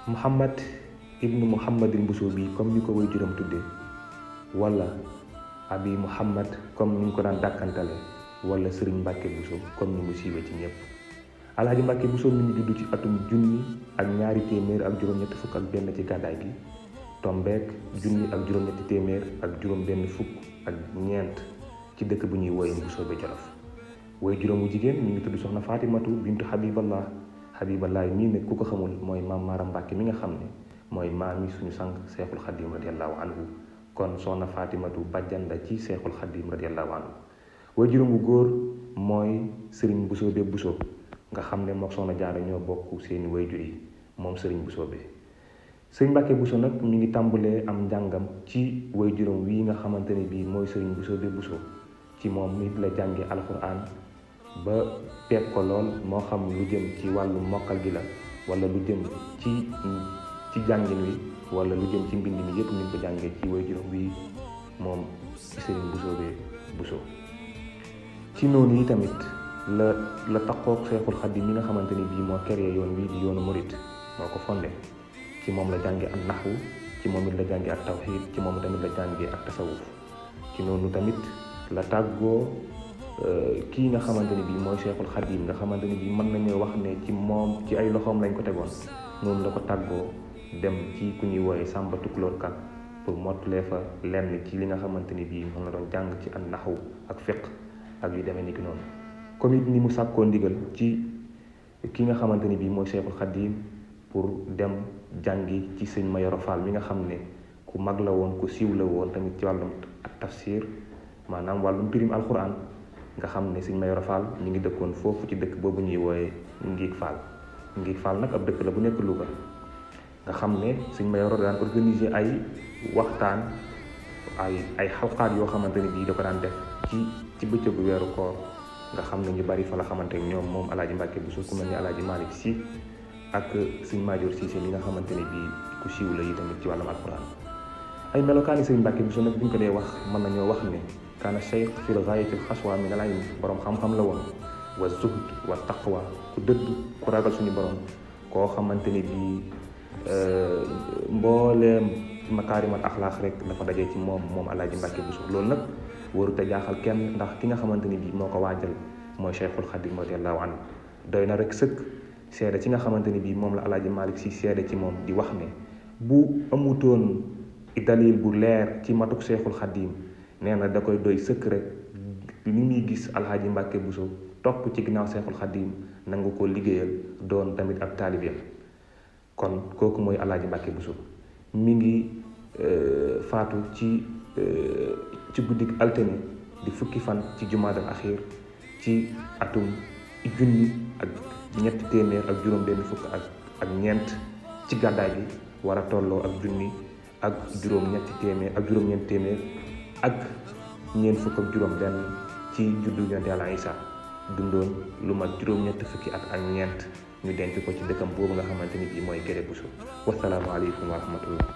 Muhammad ibnu Muhammadil Bousso bi comme ni ko way juróom tudde wala abi Muhammad comme ni ñu ko daan dàkkantale wala Sëriñ Mbàkke Bousso comme ni mu siiwee ci ñëpp. Alaaji Mbàkke Bousso mi ngi judd ci atum junni ak ñaari téeméer ak juróom-ñetti fukk ak benn ci gàddaay gi tombeek junni ak juróom-ñetti téeméer ak juróom benn fukk ak ñeent ci dëkk bu ñuy wooye Mbusoobe Jolof. way juróom wu jigéen mi ngi tudd soxna Fatimatu bintu Habiballah mii ne ku ko xamul mooy maam Maaram Mbàkke mi nga xam ne mooy maami suñu sang Seexul Xadim radiallahu anhu kon soxna Fatimatu bàjjanda ci Seexul Xadim radiallahu anhu. way juróom wu góor mooy Sëriñ Mbusoobe Bousso nga xam ne mook soxna Jaara ñoo bokk seeni wayjur yi moom Sëriñ Mbusoobe. Sëriñ Mbàkke Bousso nag mi ngi tàmbalee am njàngam ci way juróom wii nga xamante ne bii mooy Sëriñ Mbusoobe Bousso ci moom nit la jànge alxuraan ba peeg ko lool moo xam lu jëm ci wàllu mokkal gi la wala lu jëm ci jàngin wi wala lu jëm ci mbind mi yépp ni ko jàngee ci way juróom wii moom Sëriñ Mbusoobe Bousso. ci noonu yi tamit la taqoog Seexul Xadim mi nga xamante ni bii moo créé yoon wii di yoonu murit moo ko fondé ci moom la jànge ak naxwu ci moom it la jànge ak tawxiid ci moom tamit la jànge ak tasawuf ci noonu tamit la tàggoo kii nga xamante ni bii mooy Seexul Xadim nga xamante ni bii mën nañoo wax ne ci moom ci ay loxoom lañ ko tegoon noonu la ko tàggoo dem ci ku ñuy wooye Sàmba Tukulóor Ka pour mottalee fa lenn ci li nga xamante ni bii moom la doon jàng ci an naxwu ak fiq ak yu demee ni ki noonu. comme it ni mu sàkkoo ndigal ci ki nga xamante ni bii mooy Seexul Xadim pour dem jàngi ci sëñ Mayoro Fall mi nga xam ne ku mag la woon ku siiw la woon tamit ci wàllum ak tafsir maanaam wàllum pirim alxuraan nga xam ne sëñ Mayoro Fall ñu ngi dëkkoon foofu ci dëkk boobu ñuy wooye Ngiig Fall nag ab dëkk la bu nekk Louga nga xam ne sëñ Mayoro daan organiser ay waxtaan ay xalqaat yoo xamante ni bii da ko daan def ci bëccëgu weeru koor nga xam ne ñu bari fa la xamante ñoom moom Alaaji Mbàkke Bousso ku mel ni Alaaji Malick Sy ak sëñ Maajoor Siise li nga xamante ne bii ku siiw la yi tamit ci wàllum alquran. ay melokaani sëñ Mbàkke Bousso nag buñ ko dee wax mën nañoo wax ne kaana cheikh fil gaayatil xaswa min al ilm borom xam-xam la woon wa zuhd wa taqwa ku dëdd ku ragal suñu borom koo xamante ni bii mbooleem makaarimal axlaax rek dafa dajee ci moom Alaaji Mbàkke Bousso. loolu nag warut a jaaxal kenn ndax ki nga xamante ni bii moo ko waajal mooy Cheikhul Xadim radiyallahu anhu doy na rek sëkk seede ci nga xamante ni bii moom la Alaaji Malick Sy seede ci moom di wax ne bu amutoon dalil bu leer ci matuk Cheikhul Xadim nee na da koy doy sëkk rek li muy gis Alaaji Mbàkke Bousso topp ci ginnaaw Cheikhul Xadim nangu ko liggéeyal doon tamit ab taalibeem kon kooku mooy Alaaji Mbàkke Bousso mi ngi faatu ci guddik altine di fukki fan ci jumaadal axir ci atum junni ak ñetti téeméer ak juróom benn fukk ak ñeent ci gàddaay gi war a tolloo ak junni ak juróom-ñetti téeméer ak juróom-ñeenti téeméer ak ñeent fukk ak juróom benn ci juddu yonent Yàlla Isaa dundoon lu mat juróom-ñetti fukki at ak ñeent ñu denc ko ci dëkkam boobu nga xamante ni bii mooy Guédé Bousso. Wasalaamu aleykum wa rahmatullah.